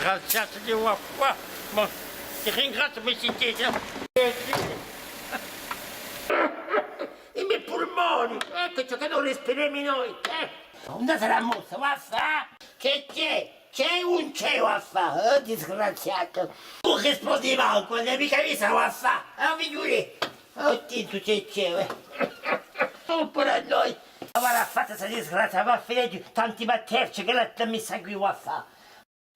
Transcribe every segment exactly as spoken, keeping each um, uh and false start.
Graziatu di Waffà, ma ti ringraziu, mi sentite? I me pulmoni, eccu ciò chì ùn respiremu noi, eh! Ùn dà la mossa, Waffà! Chì c'hè? C'hè o ùn c'hè, Waffà? Oh, disgraziatu! Ùn rispondi mancu, ùn l'hai micca vista, Waffà? Oh, figlioli! Oh, tintu, c'hè, c'hè, eh! Oh, puru à noi! Ma guarda, fatta sta disgrazia, và à finì, tanti matterci chì l'hà messa quì, Waffà!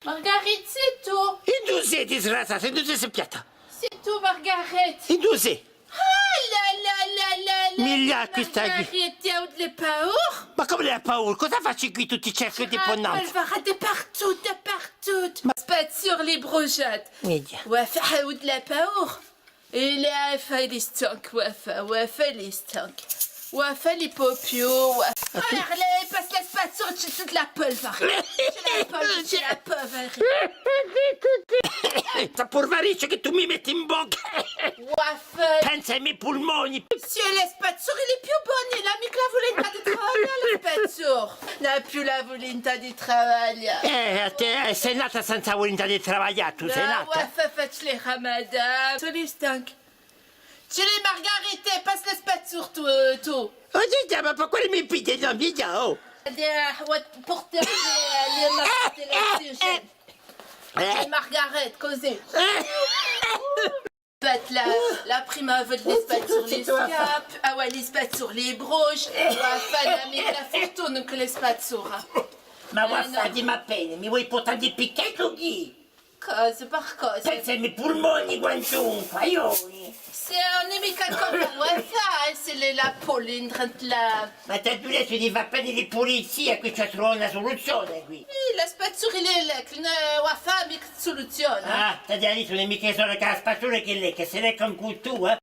Margarita, sè tù? Induve sè, disgraziata, induve sè, piatta? Sè tù, Margarita? Induve sè? Ah, là, là, là, là, là, Mì là, quista quì. Margarita, t'aghju di paura. Ma cumu di paura? Cosa faci quì? Tutti cerchi di ponnanza. Polvara dapertuttu, dapertuttu. Ma spazzurli brusgiati. Mì ghjà. Waffà, aghju di paura. È là, fà li stanchi, Waffà, Waffà, fà li stanchi. Waffà, ùn pò più, Waffà. Allora, lei passa la spazzurla, c'hè tutta la polvara. C'hè la polvara, c'hè la polvara. Sta pulvariscia chì tù mi metti in bocca. Waffà. Pensa à i me pulmoni. Sì, la spazzurla hè più bona, ùn hà micca la vulintà di travaglià, la spazzurla. Ùn hà più la vulintà di travaglià. Eh, à tè, eh, sè nata senza vulintà di travaglià, tù sè nata. Waffà, facci li ramadani. Sò li stanchi. C'hè li, Margarita, passa la spazzurla tù, eh, tù. Oh, zittu, ma perchè mi pigli? Nò, mì ghjà, oh. Allez, ah, va purtà li, li maschi di l'ossigenu. Eh. Margarita, cusì. Aspetta, la, la prima volta li spazzurli scappi, ah ouais, li spazzurli brusgi, Waffà, ùn hà micca la furtuna cù li spazzurli. Ma Waffà, dimmi appena, mi voli purtà di picchettu o chì? Cosa, per cosa? Pensa à i me pulmoni quantunque, aiò! Sè ùn hè micca colpa, Waffà, eh, sè l'hè la polvara indrentu là. Ma t'aghju dettu di fà appena di pulizia, quì ci hè da truvà una suluzione quì. Eh, la spazzurla, lei, lei, ùn hà micca suluzione. Ah, t'aghju dettu, ùn hè micca solu chè a spazzurla chì lei, chì sè lei chì ùn cunta, eh?